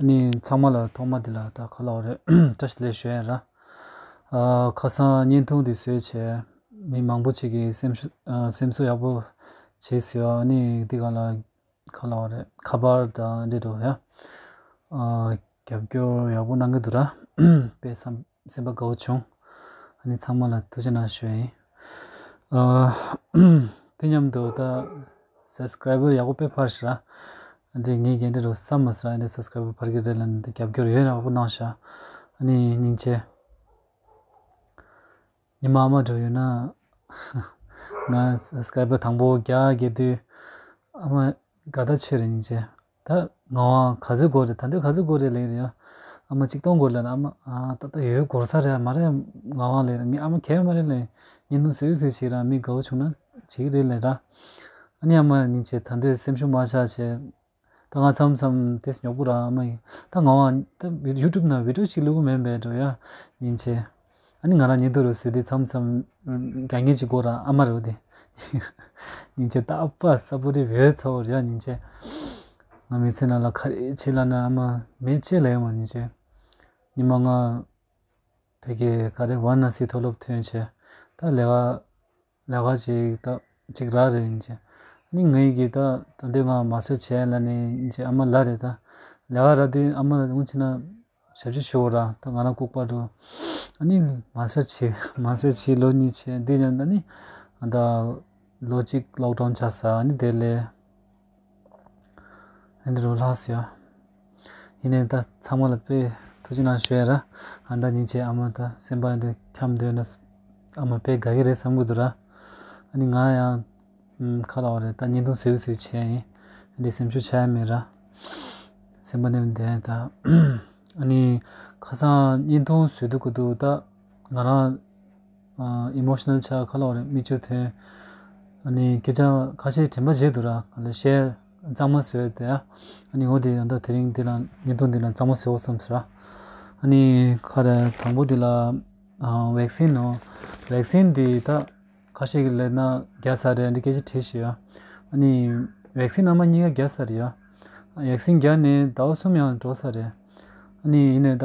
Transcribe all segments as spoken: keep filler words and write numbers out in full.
ནི་ཚང་མ་ལ་ཐོག་མ་འདི་ལ་ད་ག་ལབ་དགོས་རེད། བཀྲ་ཤིས་བདེ་ལེགས་ཞུ་ཡ་ཡིན་ར། ཨ་ཁ་སང་བརྙན་ཐུང་འདི་བཟོས་བྱས་མི་མང་པོ་ཅིག་གིས་སེམས་ཤུ- ཨ་སེམས་གསོ་ཡག་པོ་བྱས་ཟེར་བ། ཨ་ནི་འདི་ག་ལ་ག་ལབ་དགོས་རེད། ཁ་པར་དང་འདི་འདྲ་ཡ། ཨ་རྒྱབ་སྐྱོར་ཡག་པོ་གནང་གི་འདུག་ར། དཔེ་བསམ- སེམས་པ་དགའ་བོ་བྱུང་། ཨ་ནི་ཚང་མ་ལ་ཐུགས་རྗེ་གནང་ཞུ་ཡ་ཡིན། ཨ་དེ་མཉམ་དུ་ད་སབ་སི་ཀ་རའི་བར་ཡག་པོ་དཔེ་འཕར་ཤག་ར། འདི་ངས་འདི་འདྲ་བསམ་མ་སོང་། འདི་སབ་སི་ཀ་རའི་བར་འཕར་གི་རེད་ལབ་ནས་འདི་རྒྱབ་སྐྱོར་ཡོད་ན་ཡག་པོ་གནང་ཤག་ཨ་ནི་སྙིང་རྗེ། ཉི་མ་ཨ་མ་འགྲོ་ཡོད་ན། ང་སབ་སི་ཀ་རའི་བར་དང་པོ་བརྒྱ་བརྒྱད་དུས་ཨ་མ་དགའ་ད་ཆོས་རེད། སྙིང་རྗེ། ད་ངག་དབང་ག་ཚོད་འགོར་རེད། ད་འདོད་ག་ཚོད་འགོར་རེད་ལབ་ཀྱི་རེད་ཡ། ཨ་མ་ཆིག་སྟོང་འགོར་ལབ་ན། ཨ་མ་ཨ་ད་ད་ཡོད་འགོར་ས་རེད། མ་རེད་ངག་དབང་ལབ་ཀྱི་རེད། ངས་ཨ་མ་གས་མ་རེད་ལབ། བརྙན་ཐུང་བཟོས་བཟོས་བྱས་ར། མི་དགའ་བོ་བྱུང་ན་བྱེད་ཀྱི་རེད་ལབ་ར། ཨ་ནི་ཨ་མ་སྙིང་རྗེ། ད་འདོད་སེམས་ཤུགས་མ་ཆག་བྱས། ད་ང་མཚམས་མཚམས་དེ་ཉོག་པོ་ར། ཨ་མ་ཡིན་ད་ངག་དབང་ད་ཡུ་ཊུབ་ནང་བི་ཌི་ཡོ་ཅིག་བླུག་གི་མེད་པས་འགྲོ་ཡ། སྙིང་རྗེ། ཨ་ནི་ང་རང་བརྙན་ཐུང་རུ་བཟོས་དུས་མཚམས་མཚམས་རྒྱ་ངེས་ཅིག་དགོས་ར། ཨ་མ་རེད་དེ། སྙིང་རྗེ། རྟག་པར་སབ་པོ་ཊིབ་ཡོད་ཚོར་ཡ། སྙིང་རྗེ། ང་མི་ཚེ་ནང་ལ་ག་རེ་བྱེད་ལབ་ན་ཨ་མ་མེད་ཅེས་ལབ་ཡོང་བ། སྙིང་རྗེ། ཉི་མ་ང་ཕ་གི་ག་རེ་ཝ་ར་ཎ་སི་མཐོ་སློབ་ཐོན་བྱས་ད་ལས་ཀ་ལས་ཀ་ཅིག་ད་ཅིག་རག་རེད། སྙིང་རྗེ། ཨ་ནི་ངའི་གི་ད་ད་དུང་ང་མ་སྟར་བྱས་ལབ་ནས་སྙིང་རྗེ་ཨ་མ་ལབ་རེད། ད་ལས་ཀ་རག་དུས་ཨ་མ་ལ་འོང་ཕྱིན་ན་ཞབས་ཕྱི་ཞུ་ར། ད་ང་རང་ལྐུགས་པ་འགྲོ། ཨ་ནི་མ་སྟར་བྱས་མ་སྟར་བྱས་ལོ་གཉིས་བྱས། འདི་ཡང་ད་ནི་ད་ལོ་གཅིག་ལོག་ཌའོན་ཆགས་ས། ཨ་ནི་དེ་ལས་ཨ་འདི་རུ་ལྷག་སོང་ཡ། ཡིན་ནའི་ད་ཚང་མ་ལ་དཔེ་ཐུགས་རྗེ་གནང་ཞུ་ཡ་ར། ཨ་ད་སྙིང་རྗེ། ཨ་མ་ད་སེམས་པ་འདི་འཁྱམས་སྡོད་ན་ཨ་མ་དཔེ་དགའ་གི་རེད་བསམ་གི་འདུག་ར། ཨ་ནི་ང་ཡང་ཨམ་ག་ལབ་དགོས་རེད། ད་བརྙན་ཐུང་བཟོས་བཟོས་བྱས་ཡིན། འདི་སེམས་ཤུགས་ཆག་ཡ་མེད་ར། སེམས་པ་ནས་བདེ་ད། ཨ་ནི་ཁ་སང་བརྙན་ཐུང་བཟོས་དུས་གི་འདུག་ད་ང་རང་ཨ་ཨི་མོ་ཤི་ནལ་ཆགས། ག་ལབ་དགོས་རེད། མིག་ཆུ་ཐོན། ཨ་ནི་སྐད་ཆ་ཁ་ཤས་དྲན་པ་བརྗེད་འདུག་ར། ག་ལ་ཤེར་གཙང་མ་བཟོས་ཏེ། ཨ་ནི་འོ་དེ་ཡང་ད་དེ་རིང་འདི་ལ་བརྙན་ཐུང་འདི་ལ་གཙང་མ་བཟོ་བསམ་ཟེར་ར། ཨ་ནི་ག་རེ་དང་པོ་འདི་ལ་ཨ་ཝེག་སིན་ནོ། ཝེག་སིན་འདི་ད་ཁ་ཤས་ཀྱིས་ལབ་ན་རྒྱག་ཚར་རེད། འདི་སྐད་ཆ་དྲིས་ཤིག་ཡ། ཨ་ནི་ཝེག་སིན་ཨ་མ་གཉིས་ཀ་རྒྱག་ཚར་རེད་ཡ། ཝེག་སིན་རྒྱག་ནས་ཟླ་བ་གསུམ་ཡང་འགྲོ་ཚར་རེད། ཨ་ནི་ཡིན་ནའི་ད་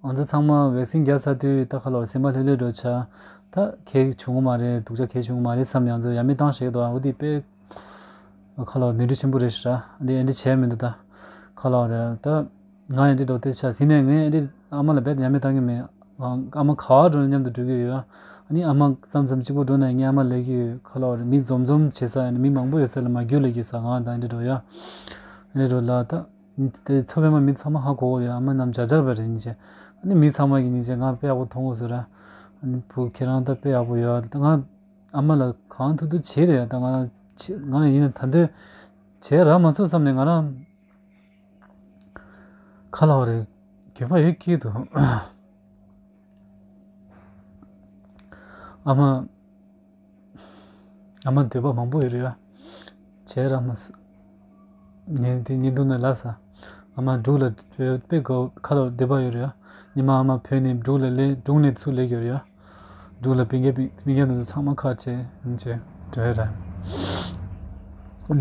ང་ཚོ་ཚང་མ་ཝེག་སིན་རྒྱག་ཚར་དུས་ད་ག་ལབ་དགོས་རེད། སེམས་པ་ལྷོད་ལྷོད་འགྲོ་ཆགས། ད་གང་ཡང་བྱུང་གི་མ་རེད། སྡུག་ཅག་གང་ཡང་བྱུང་གི་མ་རེད་བསམ། ཡང་ཚོ་ཡ་མེད་བཏང་བཞག་འདུག་འོ་དེ་དཔེ་ག་ལབ་དགོས་རེད། ནོར་འཁྲུལ་ཆེན་པོ་རེད་ཤག་ཨ་འདི་ཨ་འདི་བྱས་མི་འདུག་ད་ག་ལབ་དགོས་རེད། ད་ང་ཡང་འདི་འགྲོ་དེ་ཆགས་ཟིན་ནས་ངས་ཨ་འདི་ཨ་མ་ལ་རྦད་དེ་ཡ་མེད་བཏང་གི་མེད། ཨ་མ་ག་པར་འགྲོ་ན་མཉམ་དུ་འགྲོ་གི་ཡོད། ཨ་ནི་ཨ་མ་མཚམས་མཚམས་གཅིག་པོ་འགྲོ་ན་ངས་ཨ་མ་ལབ་ཀྱི་ཡོད། ག་ལབ་དགོས་རེད། མི་འཛོམས་འཛོམས་བྱེད་ས་ཡ་ནི་མི་མང་པོ་ཡོད་ས་ལ་མ་རྒྱུགས་ལབ་ཀྱི་ཡོད་ས། ང་ད་འདི་འགྲོ་ཡ། འདི་འགྲོ་ལ་ད་དེ་ཚོ་པད་མ་མི་ཚང་མ་ཧ་གོ་གི་ཡོད། ཨ་མ་རྣམས་འཇའ་འཇར་བ་རེད་སྙིང་རྗེ། ཨ་ནི་མི་ཚང་མ་གིས་སྙིང་རྗེ་ང་དཔེ་ཡག་པོ་མཐོང་གི་ཡོད་ཟེར་ར། ཨ་ནི་བུ་ཁྱེད་རང་ད་དཔེ་ཡག་པོ་ཡོད། ད་ང་ཨ་མ་ལ་གང་ཐུབ་ཐུབ་བྱས་རེད་ཡ། ད་ང་རང་ང་རང་ཡིན་ན་ད་འདོད་བྱས་རག་མ་སོང་བསམ་ནས་ང་རང་ག་ལབ་དགོས་རེད། འགྱོད་པ་ཡོད་ཀྱི་འདུག་ཨ་མ་ཨ་མ་འདོད་པ་མང་པོ་ཡོད་རེད་ཡ། བྱས་རག་མ་སོང་། ངས་འདི་བརྙན་ཐུང་ནང་ལབ་ས། ཨ་མ་འབྲུག་ལ་དཔེ་དགའ་ག་ལབ་འདོད་པ་ཡོད་རེད་ཡ། ཉི་མ་ཨ་མ་བོད་ནས་འབྲུག་ལ་སླེབས། འབྲུག་ནས་ཚུར་སླེབས་ཡོད་རེད་ཡ། འབྲུག་ལ་སྤུན་ཀྱག་སྤུན་ཀྱག་དེ་ཚོ་ཚང་མ་ཁ་བྱས་ཡིན་བྱས་འགྲོ་ཡ་ར།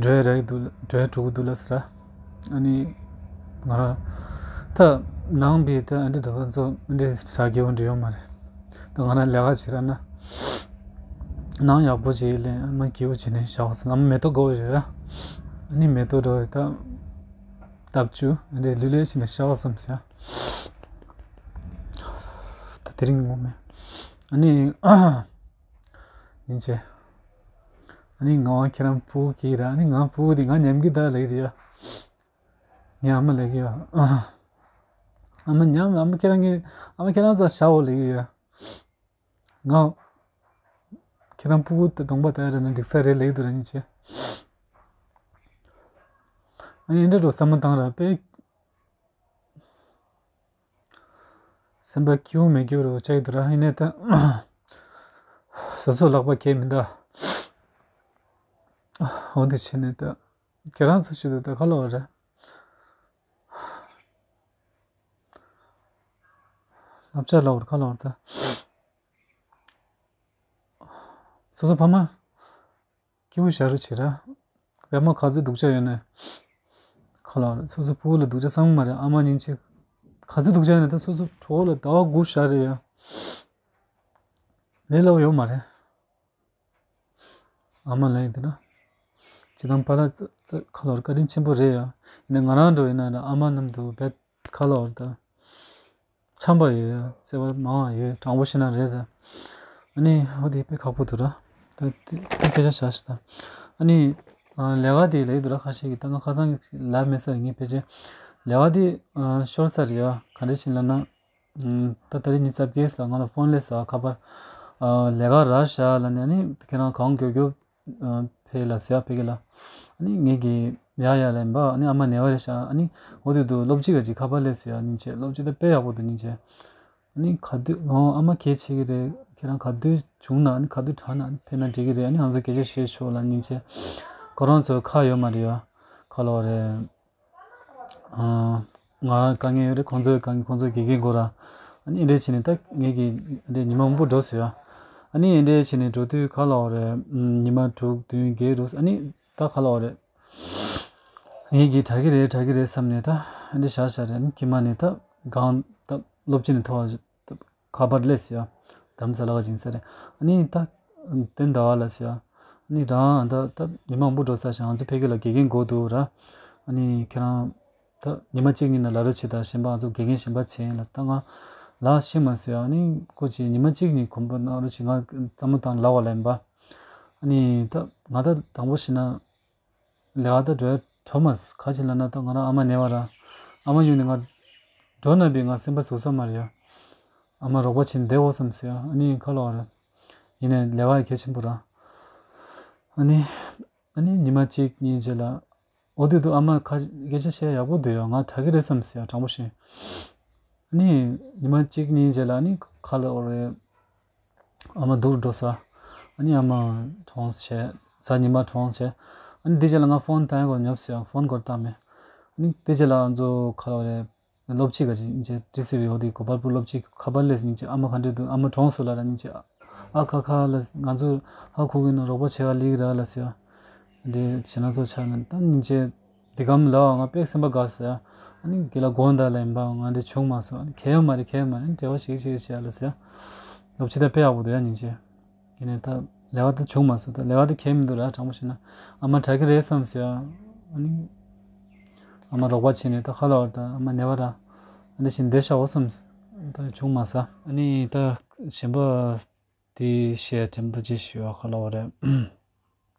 འགྲོ་ཡ་ར་གི་འདུག་འགྲོ་ཡ་འགྲོ་གི་འདུག་ལབ་ཟེར་ར། ཨ་ནི་ང་རང་ད་ནང་པའི་ད་ཨ་འདྲ་འདུག་ང་ཚོ་འདི་ཧྲ་རྒྱས་པོ་འདྲ་ཡོད་མ་རེད། ད་ང་རང་ལས་ཀ་བྱེད་ར་ན། ནང་ཡག་པོ་བྱས་ལས་ཨ་མ་སྐྱིད་པོ་བྱས་ནས་བཞག་སོང་། ཨ་མ་མེ་ཏོག་དགའ་བོ་རེད་ར། ཨ་ནི་མེ་ཏོག་འགྲོ་རེད་ད། ལྟ་བཅུག་ཨ་འདྲ་ལུས་ལས་བྱས་ནས་བཞག་སོང་ཟེར། ད་དེ་རིང་ངོ་མ་ཨ་ནི་ཡིན་བྱས། ཨ་ནི་ངག་དབང་ཁྱེད་རང་ཕྲུ་གུ་གིས་ར། ཨ་ནི་ང་ཕྲུ་གུ་དེ་ང་ཉམས་ཀྱི་ད་ལབ་ཀྱི་རེད་ཡ། ངའི་ཨ་མ་ལབ་ཀྱི་ཡ། ཨ་མ་ཉམས། ཨ་མ་ཁྱེད་རང་གི་ཨ་མ་ཁྱེད་རང་ཚོ་བཞག་འོ་ལབ་ཀྱི་ཡ། ང་ཁྱེད་རང་ཕྲུ་གུ་དེ་གདོང་པ་ལྟ་ཡ་རེད་ན་འགྲིག་ས་རེད་ལབ་ཀྱི་འདུག་ར་སྙིང་རྗེ། ཨ་ནི་འདྲ་འགྲོ་བསམ་བློ་བཏང་ར་དཔེ། སེམས་པ་སྐྱིད་པོ་མེད་སྐྱིད་པོ་རུ་ཆགས་ཀྱི་འདུག་ར། ཡིན་ནའི་ད་སོ་སོ་ལག་པ་ཁེལ་མི་འདུག་འོ་འདི་བྱས་ནས་ད་ཁྱེད་རང་ཚོ་ཆེད་དུ་ད་ག་ལབ་དགོས་རེད། བསླབ་བྱ་ལབ་དགོས་རེད། ག་ལབ་དགོས་རེད་ད། སོ་སོ་ཕ་མ་སྐྱིད་པོ་བཞག་རོགས་བྱེད་ར། པད་མ་ག་ཚོད་སྡུག་ཅག་ཡོད་ནའི། ག་ ལ་སོ་སོ་ཕྲུ་གུ་ལ་སྡུག་ཅག་བསམ་གི་མ་རེད། ཨ་མ་སྙིང་རྗེ་ག་ཚོད་སྡུག་ཅག་ཡིན་ན་ད་སོ་སོ་གྲོགས་ལ་ཟླ་བ་དགུ་བཞག་རེད་ཡ། ལས་སླ་བོ་ཡོད་མ་རེད། ཨ་མ་ལ་ཡིན་དེ་ན། སྤྱིར་བཏང་པཱ་ལགས་ཙ་ཙ་ཁ་ལོར་བཀའ་དྲིན་ཆེན་པོ་རེད་ཡ། ཡིན་ན་ང་རང་འདྲ་ཡིན་ན་ཨ་མ་མཉམ་དུ་བེད་ཁ་ལོར་ད། འཆམ་པ་ཡོད་ཡ། བརྩེ་བ་མང་བ་ཡོད། དྲང་པོ་བཤད་ན་རེད་ད། ཨ་ནི་འོ་དེ་དཔེ་ཁག་པོ་འདུག་ར། ད་དེ་དེ་སྐད་ཆ་བཞག་ཤི་ད། ཨ་ནི། ལས་ཀ་དེ་ལས་འདུག་ར། ཁ་ཤས་ཀྱིས་ད་ང་ཁ་སང་ལབ་མེད་ས་རེད། ངས་ཕལ་ཆེར་ལས་ཀ་དེ་ཤོར་ས་རེད་ཡ། ག་འདྲ་ཞིག་ལབ་ན། ད་ད་རེས་ཉིན་རྩ་བརྒྱད་ལ་ང་ལ་ཕོན་སླེབས་སོང་། ཁ་པར། ལས་ཀ་རག་ཤག་ལབ་ནས། ཨ་ནི་ཁྱེད་རང་གང་མགྱོགས་མགྱོགས་ཕེབས་ལབ་ཟེར་ཡ། ཕ་གི་ལ། ཨ་ནི་ངེད་ཀྱིས་ཡ་ཡ་ལབ་པ། ཨ་ནི་ཨ་མ་ནད་པ་རེད་ཤག། ཨ་ནི་འོ་དེ་དུས་སློབ་སྤྱི་ག་ཅིག་ཁ་པར་སླེབས་ཟེར་ཡ། སྙིང་རྗེ། སློབ་སྤྱི་ད་དཔེ་ཡག་པོ་འདུག། སྙིང་རྗེ། ཨ་ནི་ག་དུས་ཨ་མ་གལ་ཆེ་གི་རེད། ཁྱེད་རང་ག་དུས་བྱུང་ན། ཨ་ནི་ག་དུས་དྲག་ན་ཕེབས་ན་འགྲིག་གི་རེད། ཨ་ནི་ང་ཚོ་སྐད་ཆ་བཤད་ཆོག་ལབ། སྙིང་རྗེ། ཁོ་རང་ཚོ་ཁ་ཡོད་མ་རེད་ཡ། ཁ་ལོ་རེད། ང་དཀའ་ངལ་ཡོད་རེད། ཁོང་ཚོའི་དཀའ་ངལ། ཁོང་ཚོ་དགེ་རྒན་དགོས་ར། ཨ་ནི་འདི་འདྲས་བྱས་ནས་ད་ངེད་ཀྱི་འདི་ཉི་མ་མང་པོ་འགྲོ་སོང་ཡ། ཨ་ནི་འདི་འདྲས་བྱས་ནས་འགྲོ་དུས་ཁ་ལོ་རེད། ཉི་མ་དྲུག་བདུན་བརྒྱད་འགྲོ་སོང་། ཨ་ནི་ད་ཁ་ལོ་རེད། ངེད་ཀྱིས་དྲག་གི་རེད། དྲག་གི་རེད་བསམ་ནས་ད་འདི་བཞག་བཞག་རེད། ཨ་ནི་ཁྱིམ་མ་ནས་ད་གང་ད་སློབ་སྤྱི་ནས་ཐོག་ཁ་པར་སླེབས་ཟེར་ཡ། དྷ་རམ་ས་ལ་ག་ཅིག་ཡིན་ས་རེད། ཨ་ནི་ད་དེ་ཟླ་བ་ལ་ཟེར་ཡ། ཨ་ནི་རང་ད་ད་ཉི་མ་མང་པོ་འགྲོ་ཚར་ཤག། ང་ཚོ་ཕ་གི་ལ་དགེ་རྒན་དགོས་འདུག་ར། ཨ་ནི་ཁྱེད་རང་ད་ཉི་མ་གཅིག་གཉིས་ནང་ལབ་རོགས་བྱེད་དང་། གཞན་པ་ང་ཚོ་དགེ་རྒན་གཞན་པ་བྱེད་ཡིན་ལབ། ད་ང་ལབ་ཤེས་མ་སོང་ཡ། ཨ་ནི་ཁོ་ཅིག་ཉི་མ་གཅིག་གཉིས་གོམ་པ་གནང་རོགས་བྱེད། ང་བསམ་བློ་བཏང་ལབ་པ་ལབ་ཡིན་པ། ཨ་ནི་ད་ང་ད་དང་པོ་བྱས་ན། ལས་ཀ་ད་འགྲོ་ཡ་འགྲོ་མ་སོང་། ག་ཅི་ལབ་ན་ད་ང་རང་ཨ་མ་ནད་པ་ར། ཨ་མ་གཡུགས་ནས་ང་འགྲོ་ན་བས་ང་སེམས་པ་ཟུག་ས་མ་རེད་ཡ། ཨ་མ་རོགས་པ་བྱས་ནས་བསྡད་འོ་བསམ་སོང་ཡ། ཨ་ནི་ཁ་ལོ་བ་ར། ཡིན་ནའི་ལས་ཀ་ཡི་གལ་ཆེན་པོ་ར། ཨ་ནི། ཨ་ནི་ཉི་མ་གཅིག་གཉིས་རྗེས་ལ། འོ་དུས་དུ་ཨ་མ་ཁ་སྐད་ཆ་བཤད་ཡག་པོ་འདུག་ཡ། ང་དྲག་གི་རེད་བསམ་སོང་ཡ། དྲང་པོ་བཤད། ཨ་ནི་ཉི་མ་གཅིག་གཉིས་རྗེས་ལ་ཨ་ནི་ཁ་ལོ་བ་རེད། ཨ་མ་སྡུག་རུ་འགྲོ་ས། ཨ་ནི་ཨ་མ་གྲོངས་བྱས། གཟའ་ཉི་མ་གྲོངས་བྱས། ཨ་ནི་དེ་རྗེས་ལ་ང་ཕོན་བཏང་ཡག་གོ་ཉོབ་སོང་ཡ། ཕོན་སྐོར་བཏང་མེད། ཨ་ནི་དེ་རྗེས་ལ་ང་ཚོ་ཁ་ལོ་རེད། སློབ་སྤྱི་ག་ཅིག་ཅེ་ཏི་སི་བི་འོ་དེ་གོ་པལ་པུར་སློབ་སྤྱི་ཁ་པར་སླེབས་ཟིན་ཅེ། ཨ་མ་ག་འདྲས་འདུག། ཨ་མ་གྲོངས་སོང་ལབ་ར། སྙིང་རྗེ། ཨ་ཁ་ཁ་ལ་ང་ཚོ་ཧ་གོ་གི་ན་རོགས་པ་བྱེད་ག་ལིག་ར་ལ་ཟེར་ཡ། འདི་བྱེད་ན་ཚོ་ཆགས་ན་ད་སྙིང་རྗེ། འདི་གམ་ལ་ང་དཔེ་སེམས་པ་དགའ་ཟེར་ཡ། ཨ་ནི་དགེ་ལ་དགོངས་དག་ལ་ཡིན་པ་ང་འདི་བྱུང་མ་སོང་། ཨ་ནི་གལ་ཡོད་མ་རེད། གལ་ཡོད་མ་རེད། འབྲེལ་བ་ཞིག་ཞིག་བྱེད་ཡ་ལ་ཟེར་ཡ། སློབ་སྤྱི་ད་དཔེ་ཡག་པོ་འདུག་ཡ། སྙིང་རྗེ། ཡིན་ནའི་ད་ལས་ཀ་ད་བྱུང་མ་སོང་། ད་ལས་ཀ་ད་གལ་མི་འདུག་ར། དྲང་པོ་བཤད་ན་ཨ་མ་དྲག་གི་རེད་བསམ་སོང་ཡ། ཨ་ནི་ཨ་མ་རོགས་པ་བྱས་ནས་ད་ཁ་ལོ་བ་ར། ད་ཨ་མ་ནད་པ་ར། ཨ་འདི་བཞིན་བསྡད་ཤག་འོ་བསམ། ད་བྱུང་མ་སོང་། ཨ་ནི་ད་གཞན་པ་དེ་བཤད་དྲན་པ་ཅིག་ཞུ་བ་ཁ་ལོ་བ་རེད།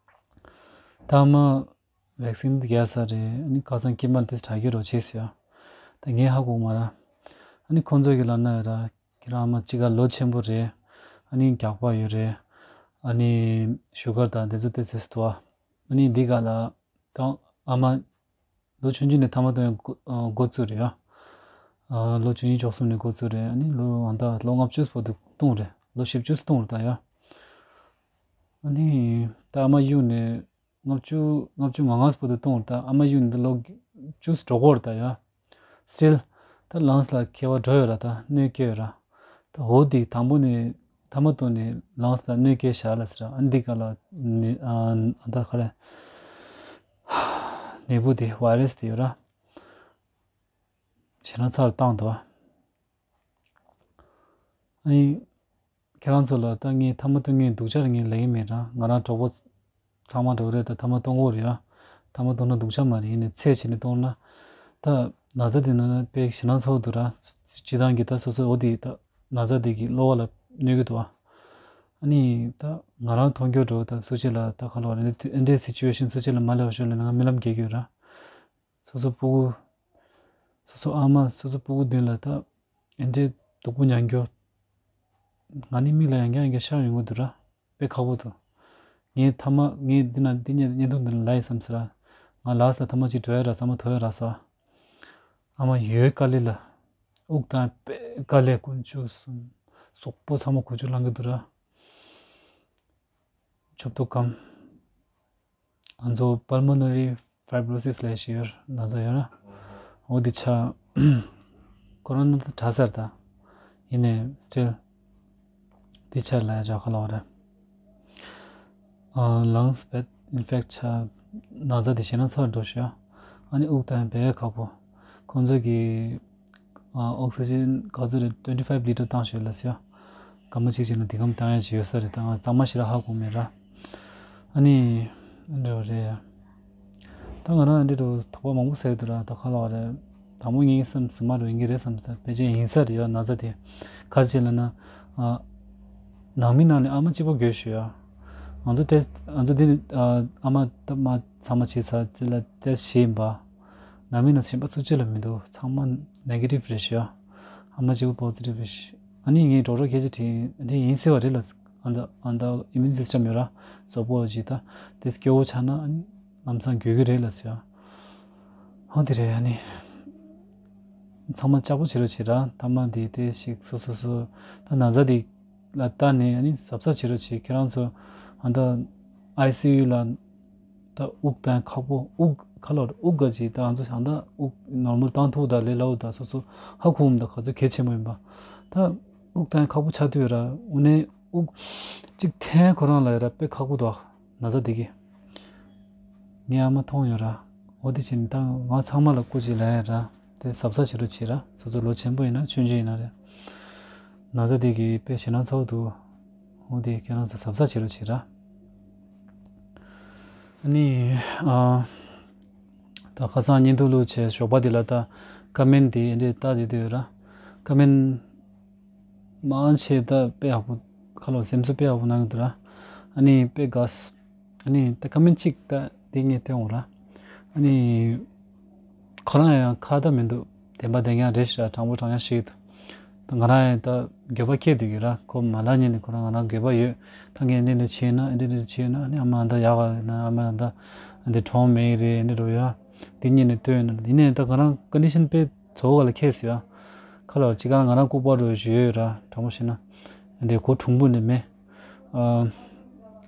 ད་ཨ་མ་ཝེག་སིན་རྒྱག་ས་རེད། ཨ་ནི་ཁ་སང་སྐྱེས་མ་དེ་དྲག་གི་རོ་བྱས་ཟེར་ཡ། ད་ངས་ཧ་གོ་མ་ར། ཨ་ནི་ཁོང་ཚོ་གི་ལབ་ན་ཡ་ར། ཁྱེད་རང་ཨ་མ་གཅིག་ག་ལོ་ཆེན་པོ་རེད། ཨ་ནི་རྒྱགས་པ་ཡོད་རེད། ཨ་ནི་ཤུ་གར་དང་དེ་ཚོ་ཏོག་ཙམ་འདུག་ཨ། ཨ་ནི་འདི་ག་ལ་ད་ཨ་མ་ལོ་ཆུང་ཆུང་ནས་ཐ་མག་གཏོང་ཡ་འགོ་འགོ་བཙུགས་རེད་ཡ། ཨ་ལོ་བཅུ་གཉིས་བཅུ་གསུམ་ནས་འགོ་བཙུགས་རེད། ཨ་ནི་ལོ་ཨ་ད་ལོ་ལྔ་བཅུ་བར་དུ་གཏོང་རེད། ལོ་བཞི་བཅུ་གཏོང་རེད་ད་ཡ། ཨ་ནི་ད་ཨ་མ་གཡུགས་ནས་ལྔ་བཅུ་ལྔ་བཅུ་ང་ལྔ་བར་དུ་གཏོང་རེད་ད། ཨ་མ་གཡུགས་ནས་ད་ལོ་བཅུ་འགྲོ་གི་རེད་ད་ཡ། སི་ཊིལ་ད་ལངས་ལ་ཁྱད་པར་འགྲོ་ཡོད་ར། ད་གནོད་སྐྱེལ་ཡོད་ར། ད་འོ་དེ་དང་པོ་ནས་ཐ་མག་གཏོང་ནས་ལངས་ལ་གནོད་སྐྱེལ་བཞག་ལ་ཟེར་ར། ཨ་འདི་ག་ལ་ནི་ཨ་ཨ་ད་ག་རེ་ནད་འབུ་དེ་ཝའི་རས་དེ་ཡོད་ར། ཞེད་སྣང་ཚ་རུ་བཏང་འདུག་ཨ། ཨ་ནི་ཁྱེད་རང་ཚོ་ལ་ད་ངས་ཐ་མག་གཏོང་མཁན་སྡུག་ཅག་ངས་ལབ་ཀྱི་མེད་ར། ང་རང་གྲོགས་པོ་ཚང་མ་འགྲོ་རེད། ད་ཐ་མག་གཏོང་གི་ཡོད་རེད་ཡ། ཐ་མག་གཏོང་ན་སྡུག་ཅག་མ་རེད། ཡིན་ནའི་ཚད་བྱས་ནས་གཏོང་ན། ད་ན་ཚ་དེ་ན་ན་དཔེ་ཞེད་སྣང་ཚ་པོ་འདུག་ར། སྤྱི་བཏང་གི་ད་སོ་སོ་འོ་དེ་ད་ན་ཚ་དེ་གི་གློ་བ་ལ་གནོད་ཀྱི་འདུག་ཨ། ཨ་ནི་ད་ང་རང་མཐོང་རྒྱུ་འགྲོ་ད་སུ་གཅིག་ལ་ད་ག་ལབ་རེད། འདི་འདྲའི་སི་ཅུ་ཨེ་ཤན་སུ་གཅིག་ལ་མ་སླེབས་པ་ཤོག་ལབ་ན་ང་རྨི་ལམ་རྒྱག་གི་ཡོད་ར། སོ་སོ་སྤུ་གུ། སོ་སོ་ཨ་མ་སོ་སོ་སྤུ་གུ་མདུན་ལ་ད་ཨེ་འདྲའི་སྡུག་པོ་མྱང་རྒྱུ། ང་ནི་མིག་ལ་ཡང་བསྐྱར་ཡང་བསྐྱར་ཤར་ཡོང་གི་འདུག་ར། དཔེ་ཁག་པོ་འདུག། ངས་ཐ་མག་ངས་འདི་ན་འདི་བརྙན་བརྙན་ཐུང་འདི་ལ་ལབ་ཡིན་བསམ་ཟེར་ར། ང་ལགས་ལ་ཐ་མག་ཅིག་འགྲོ་ཡ་ར། ཚང་མ་ཐོ་ཡ་ར་ས། ཨ་མ་ཡོད་དཀའ་ལས་ལ། དབུགས་བཏང་དཔེ་དཀའ་ལས་དཀོན་མཆོག་གསུམ། གཟུགས་པོ་ཚང་མ་ཁུ་བྱུག་ལངས་གི་འདུག་ར། ཆོབ་ཏོ་སྐམ། ང་ཚོ་པལ་མོ་ནེ་རི་ཕའི་བྷི་རོ་སིས་ལབ་ཞིག་ཡོད་ན་ཚ་ཡོད་ར། འོ་འདི་ཆ། ཁོ་རོ་ན་དང་ཁྲག་གསར་དང་། ཡིན་ནའི་སི་ཊིལ་འདི་ཆ་ལ་ཡ་ཇག་ཁ་ལོ་ར། ལངས་པད་ཨིན་ཕེག་ཆ་ན་ཚ་འདི་ཞེད་སྣང་ཚ་འགྲོ་ཤོག། ཨ་ནི་དབུགས་གཏོང་ཡ་དཔེ་ཁག་པོ། ཁོང་ཚོ་གི་ཨ་ཨོག་སི་ཇན་ག་ཚོད་རེད། ཊུ་ཝེན་ཊི་ཕའིབ་ལི་ཊར་བཏང་ཤོག་ལབ་ཟེར་ཡ། སྐར་མ་གཅིག་གཅིག་ན་དེ་གམ་བཏང་ཡ་ཅིག་ཡོད་ས་རེད། ད་ང་གཙང་མ་ཞེ་དྲག་ཧ་གོ་མེད་ར། ཨ་ནི་འདྲ་བ་རེད་ཡ། ད་ང་རང་འདི་འདྲ་དོགས་པ་མང་པོ་ཟེར་འདུག་ར། ད་ག་ལ་བ་རེད། དང་པོ་ངས་བསམ་སོང་མ་འགྲོ་ཡིན་གྱི་རེད་བསམ་ས། ཕལ་ཆེར་ཡིན་ས་རེད་ཡ། ན་ཚ་དེ་ག་རེ་བྱས་ལབ་ན། ཨ་ནང་མི་ནང་ནས་ཨ་མ་གཅིག་པོ་དགོས་ཞུ་ཡ། ང་ཚོ་ཊེ་སི་ཊི་ང་ཚོ་འདི་ནས་ཨ་མ་ད་མ་ཚང་མ་བྱས་ཚར། དེ་ལ་ཊེ་སི་ཊི་བྱས་ཡིན་པ། ནང་མི་ནང་གཞན་པ་སུ་གཅིག་ལ་མི་འདུག་ཚང་མ་ནེ་གེ་ཊིབ་རེད་ཤག་ཨ་མ་གཅིག་པོ་པོ་ཟི་ཊིབ་རེད་ཤག་ཨ་ནི་ངས་ཌོག་ཊར་སྐད་ཆ་དྲིས། འདི་ཡིན་ཟེར་བ་རེད་ལ། ཨ་ད་ཨ་ད་ཨི་མུན་སིས་ཊམ་ཡོད་ར། གཟུགས་པོ་ཅིག་ད་དེ་སྐྱོ་བོ་ཆགས་ན་ཨ་ནི་ལམ་སང་འགོས་ཀྱི་རེད་ལ་ཟེར། ཧོ་དེ་རེད། ཨ་ནི་ཚང་མ་ལྕགས་པོ་བྱེད་རོགས་བྱེད་ར། ཐ་མ་དེ་དེ་ཞིག་སོ་སོ་སོ་ད་ན་ཚ་དེ་ལ་ལྟ་ནས་ཨ་ནི་གཟབ་གཟབ་བྱེད་རོགས་བྱེད། ཁྱེད་རང་ཚོ་ཨ་ད་ཨའི་སི་ཡུ་ལ་ད་དབུགས་གཏོང་ཁག་པོ། དབུགས་ཁ་ལོ་དབུགས་ག་ཅིག་ད་ང་ཚོ་ཡང་ད་དབུགས་ནོར་མལ་བཏང་ཐུབ་ད་ལས་སླ་བོ་ད་སོ་སོ་ཧ་གོ་འོང་ད་ག་ཚོད་གལ་ཆེན་པོ་ཡིན་པ། ད་དབུགས་གཏོང་ཁག་པོ་ཆགས་དུས་ར་དངོས་གནས་དབུགས་གཅིག་འཐེན་ཁོ་རང་ལ་ཡ་ར་དཔེ་ཁག་པོ་འདུག་ན་ཚ་འདི་གི། ངའི་ཨ་མ་མཐོང་ཡོད་ར། འོ་དེ་བྱས་ནས་ད་ང་ཚང་མ་ལ་སྐུ་མཁྱེན་ལབ་ཡ་ར། དེ་གཟབ་གཟབ་བྱེད་རོགས་བྱེད་ར། སོ་སོ་ལོ་ཆེན་པོ་ཡིན་ན་ཆུང་ཆུང་ཡིན་ན་རེད། ན་ཚ་དེ་གི་དཔེ་ཞེད་སྣང་ཚ་བོ་འདུག་འོ་དེ་ཁྱེད་རང་ཚོ་གཟབ་གཟབ་བྱེད་རོགས་བྱེད་ར། ཨ་ནི་ཨ་ད་ཁ་སང་བརྙན་ཐུང་བླུགས་བྱས་ཞོགས་པ་དེ་ལ་ད་ཀོ་མེན་ཊི་དེ་འདྲས་ལྟ་བསྡད་དུས་ར། ཀོ་མེན་ཊི་མང་ཆེ་ད་དཔེ་ཡག་པོ། ཁ་ལོ་སེམས་གསོ་དཔེ་ཡག་པོ་གནང་གི་འདུག་ར། ཨ་ནི་དཔེ་དགའ་སོང་། ཨ་ནི་ད་ཀོ་མེན་ཊི་གཅིག་ད་དེ་ངས་བཏོན་འོང་ར། ཨ་ནི་ཁོ་རང་ཡང་ཁ་ད་མི་འདུག་བདེན་པ་བདེན་རྐྱང་རེད་ཤག་དྲང་པོ་དྲང་རྐྱང་ཞིག་འདུག་ད་ང་རང་ཡང་ད་འགྱོད་པ་སྐྱེས་བསྡད་ཀྱི་ར། ཁོ་མ་ལབ་ཉིན་ནས་ཁོ་རང་ང་རང་འགྱོད་པ་ཡོད། ད་ངས་འདི་འདྲ་བྱས་ན་འདི་འདྲ་བྱས་ན་ཨ་ནི་ཨ་མ་ད་ཡག་ག་ན་ཨ་མ་ད་འདི་གྲོངས་མེད་རེད། འདི་འགྲོ་ཡ་འདི་ཉིན་ནས་བཏོན་ན་ཡིན་ནས་ད་ང་རང་ཀོན་ཌི་ཤན་དཔེ་ཚོ་བ་ལ་ཁེལ་སོང་ཡ། ཁ་ལ་ཅི་ག་ང་རང་ལྐུགས་པ་འགྲོ་ཞུ་ཡོད་ར། དྲང་པོ་བཤད་ན་འདི་གོ་གྲུང་པོ་འདི་མེད། ཨ་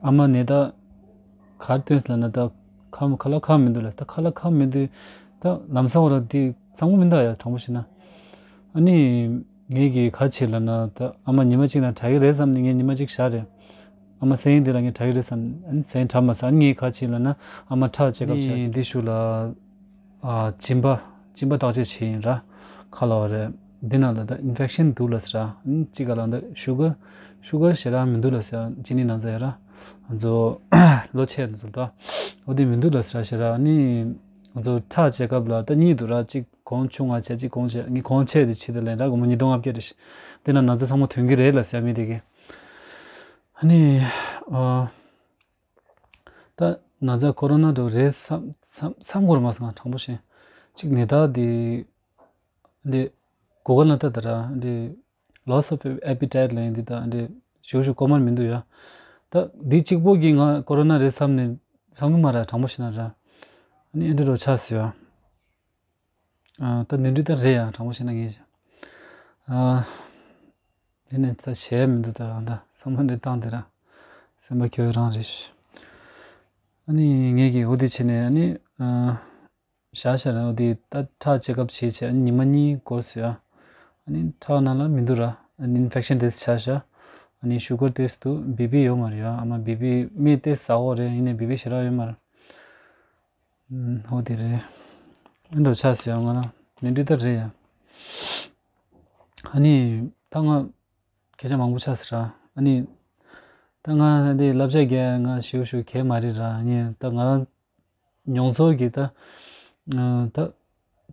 ཨ་མ་ནས་ད་གར་སྟོན་ལ་ན་ད་ཁ་ཁ་ལ་ཁ་མི་འདུག་ལ། ད་ཁ་ལ་ཁ་མི་འདུག་ད་ལམ་སང་བ་ར་འདི་གཙང་པོ་མི་འདུག་ཡ། དྲང་པོ་བཤད་ན་ཨ་ནི་ངས་ཀྱི་ག་བྱེད་ལ་ན་ད་ཨ་མ་ཉི་མ་གཅིག་ན་དྲག་གི་རེད་བསམ་ནས་ངས་ཉི་མ་གཅིག་བཞག་རེད། ཨ་མ་སེང་དེ་ལ་ངས་དྲག་གི་རེད་བསམ། ཨ་ནི་སེང་དྲག་མ་ས་ཨ་ནི་ངས་ག་བྱེད་ལ་ན་ཨ་མ་ཁྲག་ཅེག་ཨབ་བྱས་ནས་འདི་ཞུ་ལ། ཨ་གཅིན་པ་གཅིན་པ་བརྟག་དཔྱད་བྱས་ཡིན་ར། ཁ་ལ་བ་རེད། འདི་ནང་ལ་ད་ཨིན་ཕེག་ཤན་འདུག་ལ་ཟེར་ར། ཨ་ནི་གཅིག་ག་ལ་ད་ཤུ་གར་ཤུ་གར་ཞེ་དྲག་མི་འདུག་ལ་ཟེར། ཅི་ནི་ན་ཚ་ཡ་ར། ང་ཚོ་ལོ་ཆེ་ན་ཚོ་ད་འོ་དེ་མི་འདུག་ལ་ཟེར་ར་ཞེ་དྲག་ཨ་ནི་ང་ཚོ་ཁྲག་ཅེག་ཨབ་ལ་ད་གཉིས་འདུག་ར། གཅིག་གོང་ཆུང་ང་བྱས་གཅིག་གོང་ཆེ། ངས་གོང་ཆེ་དེ་བྱེད་དེ་ལེན་ར། སྒོར་མོ་ཉིས་སྟོང་ལྔ་བརྒྱ་རེད་ཤག་འདི་ན་ན་ཚ་ཚང་མ་ཐོན་གྱི་རེད་ལ་ཟེར་མི་དེ་གི། ཨ་ནི་ཨ། ད་ན་ཚ་ཀོ་རོ་ན་འདྲ་རེད་བསམ་བསམ་བསམ་གོ་ར་མ་སོང་ང་དྲང་པོ་བཤད། གཅིག་ནད་རྟགས་འདི་འདི་གོ་ག་ན་ད་ད་ར་འདི་loss of appetite ལབ་ཡིན་འདི་ད་འདི་ཞུ་ཞུ་གོ་མར་མི་འདུག་ཡ། ད་འདི་གཅིག་པོ་གིས་ང་ཀོ་རོ་ན་རེད་བསམ་ནས་བསམ་གི་མ་ར། དྲང་པོ་བཤད་ན་ར་ཨ་ནི་ཨེ་འདྲ་འདྲ་ཆགས་སོང་ཡ། ཨ་ད་ནད་འདི་ད་རེད་ཡ། དྲང་པོ་བཤད་ན་ངས་བྱས། ཨ། དེ་ནས་ད་བྱས་མི་འདུག་ད་ད་བསམ་བློ་འདི་བཏང་དེ་ར། སེམས་པ་སྐྱོ་བོ་རང་རེད། ཨ་ནི་ངས་ཀྱིས་འོ་དེ་བྱས་ནས་ཨ་ནི་ཨ་བཞག་བཞག་ར། འོ་དེ་ད་ཁྲག་ཅེག་ཨབ་བྱས་བྱས་ཨ་ནི་ཉི་མ་གཉིས་འགོར་སོང་ཡ། ཨ་ནི་ཁྲག་ནང་ལ་མི་འདུག་ར། ཨ་ནི་ཨིན་ཕེག་ཤན་དེ་ཆགས་ཤག་ཨ་ནི་ཤུ་གར་དེ་འདུག་བི་པི་ཡོད་མ་རེད་ཡ། ཨ་མ་བི་པི་མི་དེ་ཟ་འོ་རེད། ཡིན་ནའི་བི་པི་ཞེ་དྲག་ཡོད་མ་རེད། ཨུམ། ཧོ་དེ་རེད། ཨེ་འདྲ་ཆགས་སོང་ཡ། ང་རང་ནད་འདི་ད་རེད་ཡ། ཨ་ནི་ད་ང་སྐད་ཆ་མང་པོ་ཆགས་སོང་ར། ཨ་ནི་ད་ང་འདི་བསླབ་བྱ་རྒྱག་ང་ཞེ་པོ་ཞེ་པོ་གལ་མ་རེད་ར། ཨ་ནི་ད་ང་རང་མྱོང་ཚོར་གྱི་ད་ད་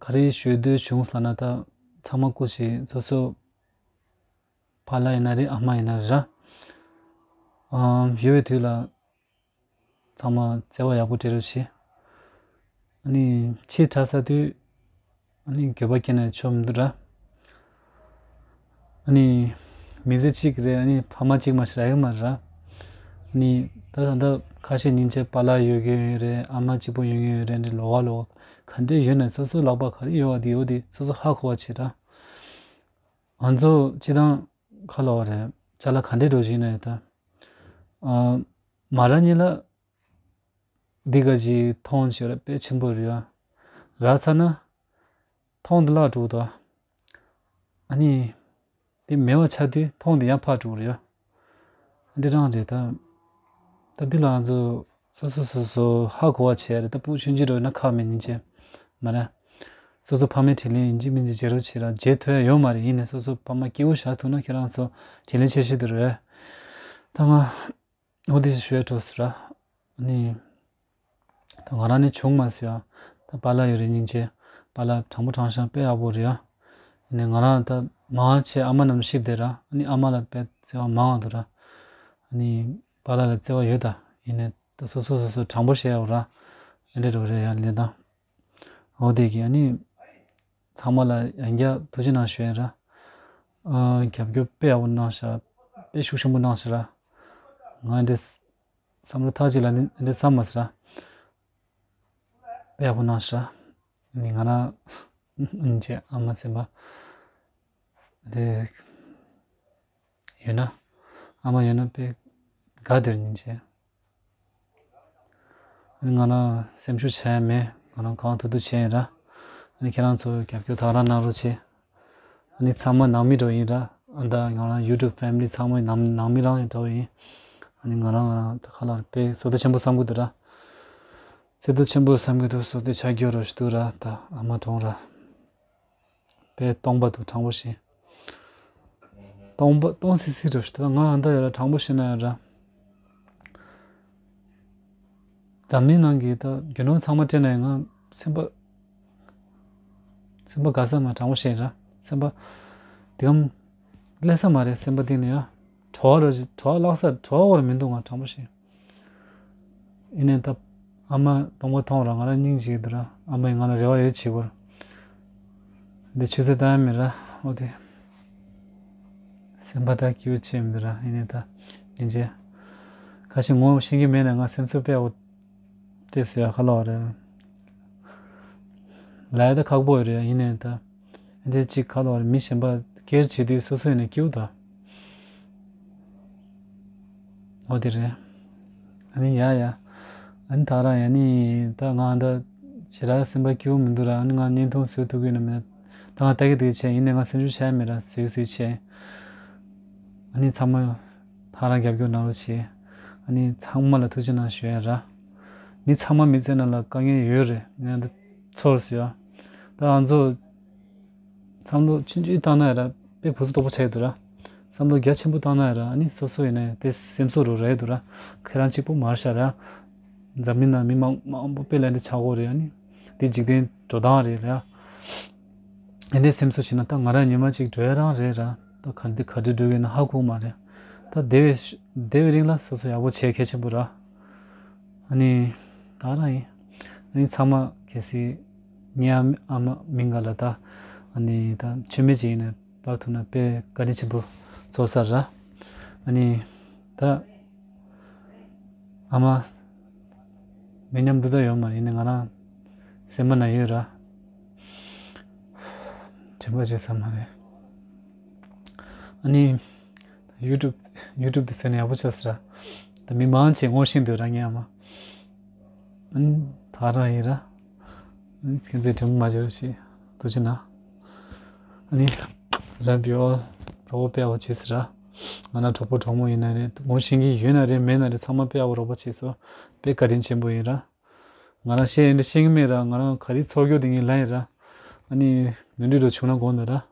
ག་རེ་ཞུ་འདོད་བྱུང་ཟེར་ན་ད་ཚང་མ་སྐུ་མཁྱེན། སོ་སོ་པཱ་ལགས་ཡིན་ན་རེད། ཨ་མ་ཡིན་ན་རེད་ར། ཨམ། ཡོད་པའི་དུས་ལ་ཚང་མ་བརྩེ་བ་ཡག་པོ་སྤྲད་རོགས་བྱེད། ཨ་ནི་ཆེས་དྲག་ས་དུས་ཨ་ནི་འགྱོད་པ་སྐྱེས་ན་ཆོ་མི་འདུག་ར། ཨ་ནི་མི་ཚེ་གཅིག་རེད། ཨ་ནི་ཕ་མ་གཅིག་མ་ཞིག་རག་གི་མ་རེད་ར། ཨ་ནི་ད་ད་ལྟ་ཁ་ཤས་ཉིན་བྱེད་པཱ་ལགས་ཡོད་མཁན་ཡོད་རེད། ཨ་མ་གཅིག་པོ་ཡོད་མཁན་ཡོད་རེད། འདི་ལོགས་ཀ་ལོགས་ཀ་ག་འདྲས་ཡོད་ན་སོ་སོ་ལག་པ་ག་རེ་ཡོད་པ་འདི་འོ་འདི་སོ་སོ་ཧ་གོ་བ་བྱེད་ར། ང་ཚོ་སྤྱི་བཏང་ཁ་ལོ་བ་རེད། ཅ་ལག་ག་འདྲས་འགྲོ་བཞིན་ན་ཡོད་ད། ཨ། མ་ར་ཉིད་ལ་འདི་ག་ཅིག་མཐོང་ཞིག་ར་དཔེ་ཆེན་པོ་རེད་ཡ། རག་ཚར་ན་མཐོང་འདི་ལག་འགྲོ་དོ། ཨ་ནི་འདི་མེད་པ་ཆགས་དུས་མཐོང་འདི་ཡང་ཕར་འགྲོ་རེད་ཡ། འདི་རང་རེད་ད། ད་འདི་ལ་ང་ཚོ་སོ་སོ་སོ་སོ་ཧ་གོ་བ་བྱས་རེད། ད་ཕྲུ་གུ་ཆུང་ཆུང་འགྲོ་ན་ཁག་མེད་ཉིན་བྱས། མ་རེད། སོ་སོ་ཕ་མའི་དྲིན་ལན་ཡིན་གཅིག་མིན་གཅིག་བྱེད་རོགས་བྱེད་ར། བྱེད་ཐུབ་ཡ་ཡོད་མ་རེད། ཡིན་ནའི་སོ་སོ་ཕ་མ་སྐྱིད་པོ་བཞག་ཐུབ་ན་ཁྱེད་རང་ཚོ་དྲིན་ལན་ཆེ་ཤོས་དེ་རེད། ད་ང་འོ་དེ་ཞུ་ཡ་འགྲོ་ཟེར་ར། ཨ་ནི། ད་ང་རང་ནི་བྱུང་མ་སོང་ཡ། ད་པཱ་ལགས་ཡོད་རེད། སྙིང་རྗེ། པཱ་ལགས་དྲང་པོ་དྲང་བཞག་དཔེ་ཡག་པོ་རེད་ཡ། ཨ་ནི་ང་རང་ད་མང་ཆེ་ཨ་མ་ནམ་ཤི་བསྡད་ར། ཨ་ནི་ཨ་མ་ལ་དཔེ་བརྩེ་བ་མང་བ་འདུག་ར། ཨ་ནི་པཱ་ལགས་ལ་བརྩེ་བ་ཡོད་ད། ཡིན་ནའི་ད་སོ་སོ་སོ་སོ་དྲང་པོ་བཤད་ཡ་འོ་ར། ཨེ་འདྲ་འགྲོ་རེད་ཡ་ལས་དང་། འོ་དེ་གི་ཨ་ནི། ཚང་མ་ལ་ཡང་བསྐྱར་ཐུགས་རྗེ་གནང་ཞུ་ཡ་ར། ཨ། རྒྱབ་སྐྱོར་དཔེ་ཡག་པོ་གནང་ཤག་དཔེ་ཤུགས་ཆེན་པོ་གནང་ཤག་ར། ང་འདི་བསམ་བློ་ཐག་གཅིག་ལ་ནི་འདི་བསམ་མ་ཟེར་ར། དཔེ་ཡག་པོ་གནང་ཤག་ནི་ང་རང་ཨིན་ཅེ་ཨ་མ་སེམས་པ་དེ་ཡོད་ན། ཨ་མ་ཡོད་ན་དཔེ་དགའ་སྟེར་ཉིན་ཅེ། ང་རང་སེམས་ཤུགས་ཆག་ཡ་མེད། ང་རང་གང་ཐུབ་ཐུབ་བྱས་ཡིན་ར། ཨ་ནི་ཁྱེད་རང་ཚོ་རྒྱབ་སྐྱོར་དག་རང་གནང་རོགས་བྱེད། ཨ་ནི་ཚང་མ་ནང་མི་འདྲ་ཡིན་ར། ཨ་ད་ང་རང་YouTube family ཚང་མ་ནང་ནང་མི་རང་ཡིན་འདྲ་ཡིན། ཨ་ནི་ང་རང་ང་རང་ད་ཁ་ལ་དཔེ་བསོད་བདེ་ཆེན་པོ་བསམ་གི་འདུག་ར། བསོད་བདེ་ཆེན་པོ་བསམ་གི་འདུག་བསོད་བདེ་ཆགས་རྒྱུ་རོ་ཞིག་འདུག་ར། ད་ཨ་མ་གྲོངས་ར། དཔེ་སྟོང་པ་འདུག་དྲང་པོ་བཤད། སྟོང་པ་སྟོང་སིག་སིག་རེད་ཤི། ད་ང་ཨ་འདྲ་ཡོད་ར། དྲང་པོ་བཤད་ན་ཡོད་ར། འཛམ་གླིང་ནང་གི་ད་རྒྱུ་ནོར་ཚང་མ་སྤྲད་ན་ཡང་ང་སེམས་པ་སེམས་པ་དགའ་ས་མ། དྲང་པོ་བཤད་ར། སེམས་པ་དེ་གམ་ཀླད་ས་མ་རེད། སེམས་པ་གཏིང་ནས་ཡ། བྲོ་བ་ར་བྲོ་བ་བརླག་ས་བྲོ་བ་བོར་མི་འདུག་ང་དྲང་པོ་བཤད། ཡིན་ནའི་ད་ཨ་མ་སྟོང་པ་མཐོང་ར་ང་རང་སྙིང་རྗེ་གི་འདུག་ར། ཨ་མ་ཡིས་ང་ལ་རེ་བ་ཡོད་བྱེད་བོར། འདི་ཆུ་ཚོད་བཏང་ཡ་མེད་ར། འོ་དེ་སེམས་པ་ད་སྐྱིད་པོ་བྱས་མི་འདུག་ར། ཡིན་ནའི་ད་སྙིང་རྗེ། ཁ་ཤས་ངོ་ཤེས་ཀྱི་མེད་ན་ང་སེམས་ཚོར་དཔེ་ཡག་པོ་སྤྲད་ཟེར་ཡ་ཁ་ལོ་རེད། ལ་ཡ་ད་ཁག་པོ་ཡོད་རེད། ཡིན་ནའི་ད་འདི་གཅིག་ཁ་ལོ་རེད། མི་གཞན་པ་སྐྱེར་བྱེད་དུས་སོ་སོ་ཡིན་ན་སྐྱིད་པོ་ད། འོ་དེ་རེད། ཨ་ནི་ཡ་ཡ། ཨ་ནི་ད་རང་ཡ་ནི་ད་ང་ད་ཞེ་དྲག་སེམས་པ་སྐྱིད་པོ་མི་འདུག་ར། ཨ་ནི་ང་བརྙན་ཐུང་བཟོ་ཐུབ་ཀྱི་ཡོད་ན་མེད་ན། ད་ང་ལྟ་གི་དེ་བྱས་ཡིན་ནའི་ང་སེམས་ཤུགས་ཆག་ཡ་མེད་ར། བཟོས་བཟོས་བྱས། ཨ་ནི་ཚང་མ་ད་རང་རྒྱབ་སྐྱོར་གནང་རོགས་བྱེད། ཨ་ནི་ཚང་མ་ལ་ཐུགས་རྗེ་གནང་ཞུ་ཡ་ར། མི་ཚང་མ་མི་ཚེ་ནང་ལ་དཀའ་ངལ་ཡོད་རེད། ངས་འདི་ཚོར་སོང་ཡ། ད་ང་ཚོ་བསམ་བློ་ཆུང་ཆུང་བཏང་ན་ཡ་ར་དཔེ་བུ་ཚོ་དོག་པོ་ཆགས་ཡོད་འདུག་ར། བསམ་བློ་རྒྱ་ཆེན་པོ་བཏང་ན་ཡ་ར། ཨ་ནི་སོ་སོ་ཡིན་ན་ཡང་དེ་སེམས་གསོ་རུ་ར་ཡོད་འདུག་ར། ཁྱེད་རང་གཅིག་པུ་མ་རེད་ཤག་ར། འཛམ་གླིང་ནང་མི་མང་མང་པོ་དཔེ་ལ་འདི་ཆགས་ཀྱི་ཡོད་རེད། ཨ་ནི་དེ་འཇིག་རྟེན་འགྲོ་སྟངས་རེད་ར། ཨ་ནི་སེམས་གསོ་བྱས་ན་ད་ང་རང་ཉི་མ་གཅིག་འགྲོ་ཡ་རང་རེད་ར། ད་ག་འདི་ག་འདྲ་འགྲོ་གི་ཡོད་ན་ཧ་གོ་མ་རེད། ད་དེ་བས་དེ་བས་རིང་ལ་སོ་སོ་ཡག་པོ་བྱེད་གལ་ཆེན་པོ་ར། ཨ་ནི་ད་རང་ཡིན། ཨ་ནི་ཚང་མ་གལ་སྲིད་ངའི་ཨ་མ་མིང་ག་ལ་ད་ཨ་ནི་ད་མཆོད་མེ་ཅིག་ཡིན་ན་སྤར་ཐུབ་ན་དཔེ་བཀའ་དྲིན་ཆེན་པོ་ཚོར་ས་ར། ཨ་ནི་ད་ཨ་མ་མི་མཉམ་དུ་ད་ཡོད་མ་རེད། ཡིན་ན་ང་རང་སེམས་པ་ན་ཡོད་ར། དྲན་པ་བརྗེད་ས་མ་རེད། ཨ་ནི་YouTube YouTube དེ་བཟོས་ན་ཡག་པོ་ཆགས་སི་ར། ད་མི་མང་ཆེ་ངོ་ཤེས་འདུག་ར་ངའི་ཨ་མ། ཨ་ནི་ད་རང་ཡིན་ར། ཨ་ནི་ཁྱེད་ཚོས་དྲན་པ་མ་བརྗེད་རོགས་བྱེད། ཐུགས་རྗེ་གནང་། ཨ་ནི་love you all། རོགས་པ་དཔེ་ཡག་པོ་བྱེད་སི་ར། ང་རང་གྲོགས་པོ་གྲོགས་མོ་ཡིན་ན་རེད། ངོ་ཤེས་ཀྱི་ཡོད་ན་རེད་མེད་ན་རེད། ཚང་མ་དཔེ་ཡག་པོ་རོགས་པ་བྱེད་སོང་། དཔེ་བཀའ་དྲིན་ཆེན་པོ་ཡིན་ར། ང་རང་བཤད་ཡིན་འདྲ་བཤད་ཀྱི་མེད་ར། ང་རང་ག་རེ་ཚོར་རྒྱུ་དེ་ངས་ལབ་ཡིན་ར། ཨ་ནི་ནོར་འཁྲུལ་འགྲོ་བྱུང་ན་དགོངས་དག་ར།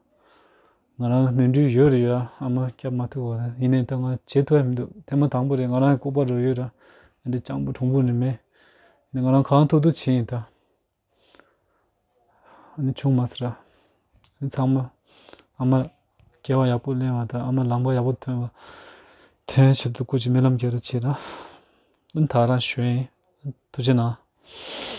ང་རང་ནོར་འཁྲུལ་ཡོད་རེད་ཡ། ཨ་མ་སྐྱབས་མ་ཐུབ་པ་རེད། ཡིན་ནའི་ད་ང་བྱེད་ཐུབ་ཡ་མི་འདུག་ཐེངས་མ་དང་པོ་རེད། ང་རང་ལྐུགས་པ་འགྲོ་ཡོད་ར། ཨ་འདྲ་སྤྱང་པོ་གྲུང་པོ་ནི་མེད། ཡིན་ནའི་ང་རང་གང་ཐུབ་ཐུབ་བྱེད་ཡིན་ད། ཨ་ནི་བྱུང་མ་སི་ར། ཨ་ནི་ཚང་མ་ཨ་མ་སྐྱེ་བ་ཡག་པོ་ལེན་པ་དང་ཨ་མ་ལམ་ཁ་ཡག་པོ་ཐོན་པ་ཐོན་ཆེད་དུ་སྐུ་མཁྱེན་སྨོན་ལམ་རྒྱག་རོགས་བྱེད་ར། ཨ་ནི་ད་རང་ཞུ་ཡིན། ཐུགས་རྗེ་གནང་།